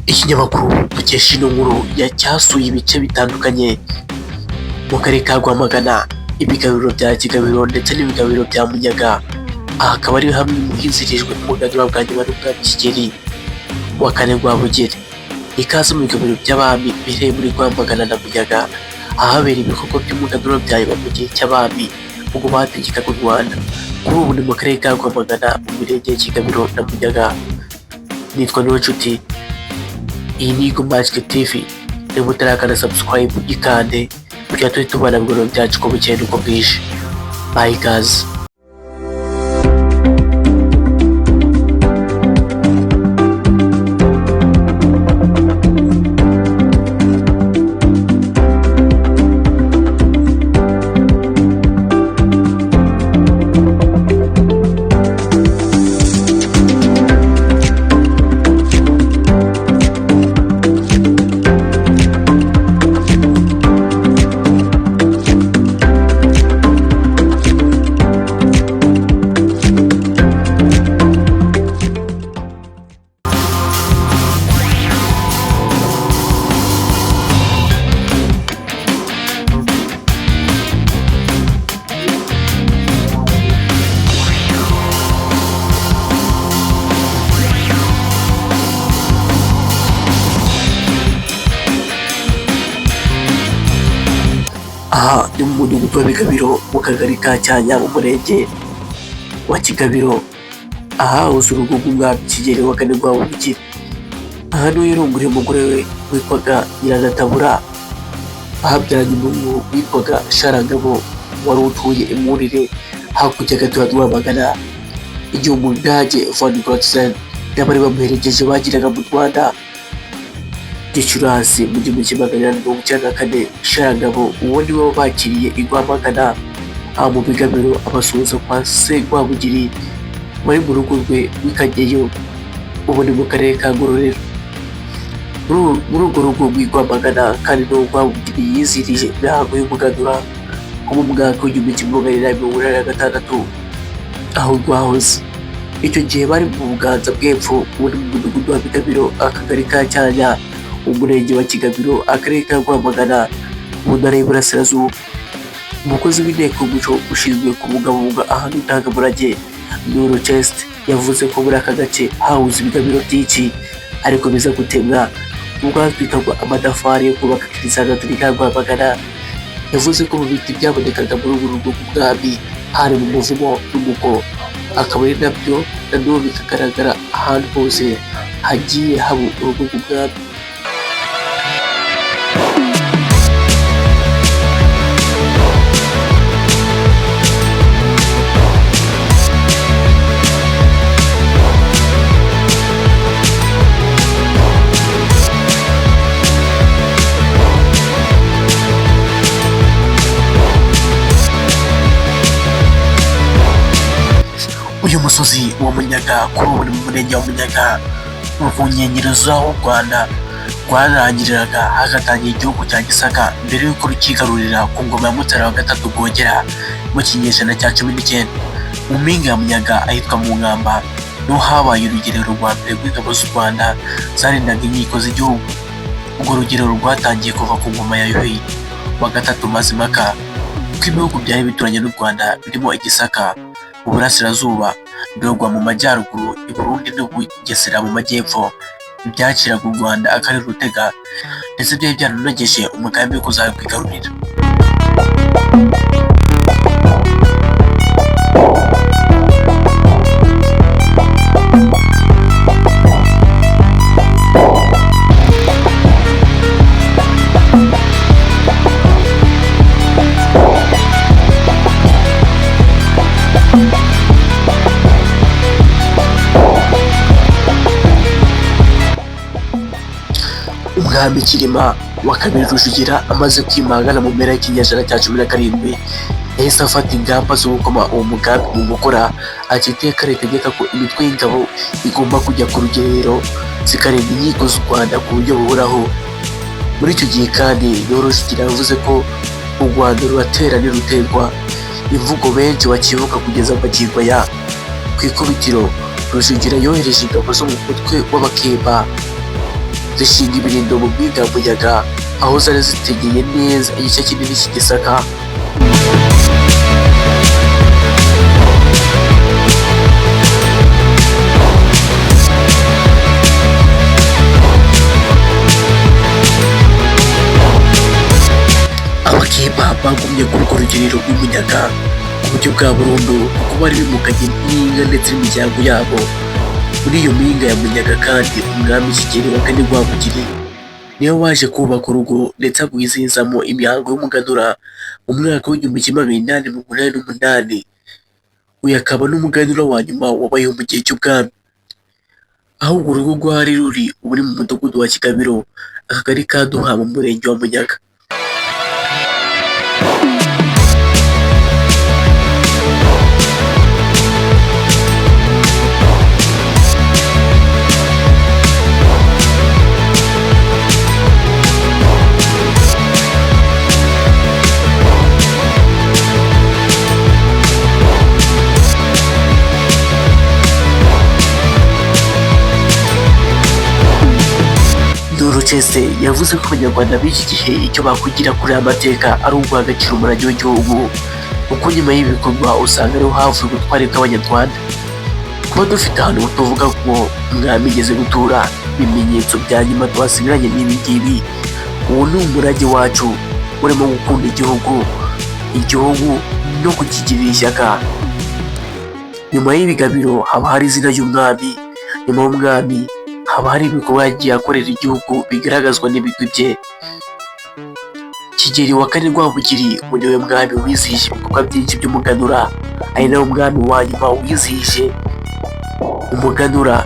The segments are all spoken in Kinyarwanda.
Ikinyamakuru dukesha ino nkuru cyasuye ibice bitandukanye mu karere ka Rwamagana, ibigabiro bya Kigabiro ndetse n'ibigabiro bya Munyaga. Aha akaba ari hamwe mu hizihirijwe umuganura bwa nyuma n'umwami Kigeli wa kane Rwabugili. Ikaze mu bigabiro by'abami biherereye muri Rwamagana na Munyaga, ahabera ibikorwa by'umuganura bya nyuma mu gihe cy'abami ubwo bategekaga u Rwanda. Kuri ubu ni mu karere ka Rwamagana mu mirenge ya Kigabiro na Munyaga. Nitwa Niyonshuti, iyi ni Eagle Magic TV. Niba utarakanda subscribe gikande kugira tujye tubana mu biganiro byacu uko bukeye n'uko bwije. Baha ikaze. Aha ni mu mudugudu wa Bigabiro mu kagari ka Cyanya mu murenge wa Kigabiro, ahahoze urugo rw'umwami Kigeli wa kane Rwabugili. Aha niho yarongoreye umugore we witwaga Nyiragatabura, ahabyaranye umuhungu witwaga Sharangabo wari utuye i Mwurire hakurya gato ya Rwamagana. Igihe Umudage Von Gotzen n'abari bamuherekeje bageraga mu Rwanda Gicurasi mu 1894, Sharangabo uwo ni we bakiriye i Rwamagana aha mu Bigabiro, abasuhuza kwa se Rwabugili wari mu rugo rwe rw'i Kageyo, ubu ni mu karere ka Ngororero. Muri urwo rugo rw'i Rwamagana kandi niho Rwabugili yizihirije imihango y'umuganura wo mu mwaka w'1886 aho rwahoze. Icyo gihe bari mu Buganza bw'Epfo, ubu ni mu mudugudu wa Bigabiro, akagari ka Cyanya, umurenge wa Kigabiro, akarere ka Rwamagana, mu ntara y'Iburasirazuba. Umukozi w'inteko y'umuco ushinzwe kubungabunga ahantu ndangamurage, Nuru Chest, yavuze ko muri aka gace habuze ibigabiro byinshi ariko biza gutemwa ubwo hatwikagwa amatafari yo kubaka Kiliziya Gatolika ya Rwamagana. Yavuze ko mu biti byabonekaga muri uru rugo rw'ubwami hari mu muvumo n'umuko, akaba ari nabyo na n'ubu bikagaragara ahantu hose hagiye haba urugo rw'ubwami. Uyu musozi wa Munyaga kuri ubu ni mu murenge wa Munyaga, ku nkengero z'aho u Rwanda rwarangiriraga hagatangira igihugu cya Gisaka mbere y'uko rukigarurira ku ngoma ya Mutara wa gatatu Rwogera mu kinyejana cya 19. Mu mpinga ya Munyaga ahitwa mu Nkamba niho habaye urugerero rwa mbere rw'ingabo z'u Rwanda zarindaga inkiko z'igihugu. Urwo rugerero rwatangiye kuva ku ngoma ya Yuhi wa gatatu Mazimpaka, kuko ibihugu byari bituranye n'u Rwanda birimo Igisaka mu burasirazuba, Ndorwa mu majyaruguru, i Burundi n'Ubugesera mu majyepfo, byakiraga u Rwanda akarere Rutega, ndetse byari byaranogeje umugambi wo kuzarwigarurira. Umwami Cyilima wa kabiri Rujugira amaze kwimangana mu mpera y'ikinyejana cya 17, yahise afata ingamba zo gukoma uwo mugambi mu gukora, aca iteka ritegeka ko imitwe y'ingabo igomba kujya ku rugerero zikarinda inkiko z'u Rwanda ku buryo buhoraho. Muri icyo gihe kandi niho Rujugira yavuze ko u Rwanda ruratera ntiruterwa, imvugo benshi bakibuka kugeza magingo aya. Ku ikubitiro Rujugira yohereje ingabo zo mu mutwe w'Abakemba Zishinga ibirindo mu mpinga ya Munyaga, aho zari zitegeye neza igice kinini cy'Igisaka. Abakeba bagumye kuri urwo rugerero rw'Umunyaga ku buryo bwa burundu, kuko bari bimukanye n'inka ndetse n'imiryango yabo. Muri iyo mpinga ya Munyaga kandi, umwami Kigeli wa kane Rwabugili niwe waje kubaka urugo ndetse agwizihizamo imihango y'umuganura mu mwaka w'1888. Uyu akaba n'umuganura wa nyuma wabayeho mu gihe cy'ubwami. Aho urwo rugo rwari ruri ubu ni mu mudugudu wa Kigabiro, akagari ka Duha, mu murenge wa Munyaga. Ndorocheste yavuze ko Abanyarwanda b'iki gihe icyo bakwigira kuri aya mateka ari uguha agaciro umurage w'igihugu, kuko nyuma y'ibi bikorwa usanga ariho havuye ubutwari bw'Abanyarwanda. Kuba dufite ahantu tuvuga ko umwami yigeze gutura, ibimenyetso bya nyuma twasigaranye n'ibi ngibi. Uwo ni umurage wacu urimo gukunda igihugu no kukigirira ishyaka. Nyuma y'ibigabiro haba hari izina ry'umwami. Nyuma y'umwami haba hari ibikorwa yagiye akorera igihugu bigaragazwa n'ibigwi bye. Kigeli wa kane Rwabugili ngo niwe mwami wizihije ibikorwa byinshi by'umuganura, ari nawe mwami wa nyuma wizihije umuganura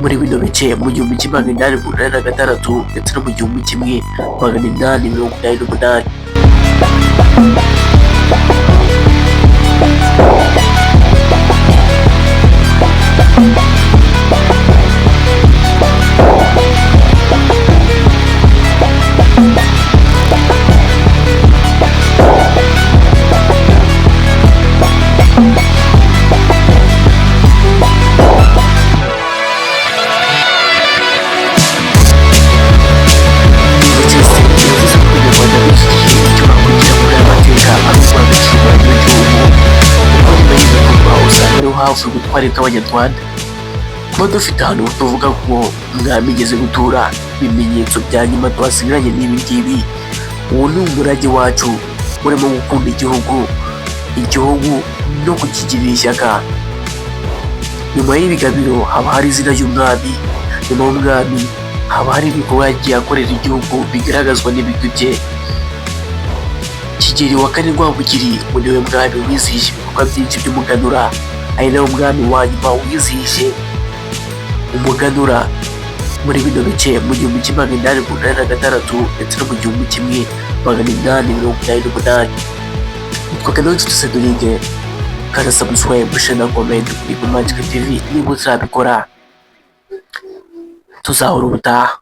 muri bino bice mu 1886 ndetse no mu 1888. Ndorocheste yavuze ko Abanyarwanda b'iki gihe icyo bakwigira kuri aya mateka ari uguha agaciro umurage w'igihugu, kuko nyuma y'ibikorwa usanga ariho havuye ubutwari bw'Abanyarwanda. Kuba dufite ahantu tuvuga ko umwami yigeze gutura, ibimenyetso bya nyuma twasigaranye n'ibi ngibi. Uwo ni umurage wacu urimo gukunda igihugu no kukigirira ishyaka. Nyuma y'ibigabiro haba hari izina ry'umwami. Nyuma y'umwami haba hari ibikorwa yagiye akorera igihugu bigaragazwa n'ibigwi bye. Kigeli wa kane Rwabugili ngo niwe mwami wizihije ibikorwa byinshi by'umuganura, ari nawe mwami wa nyuma wizihije umuganura muri bino bice mu 1886 ndetse no mu 1888. Nitwa Kanoti Cedric, kanda subscribe, share na comment kuri Magic TV niba utarabikora. Tuzahora ubutaha.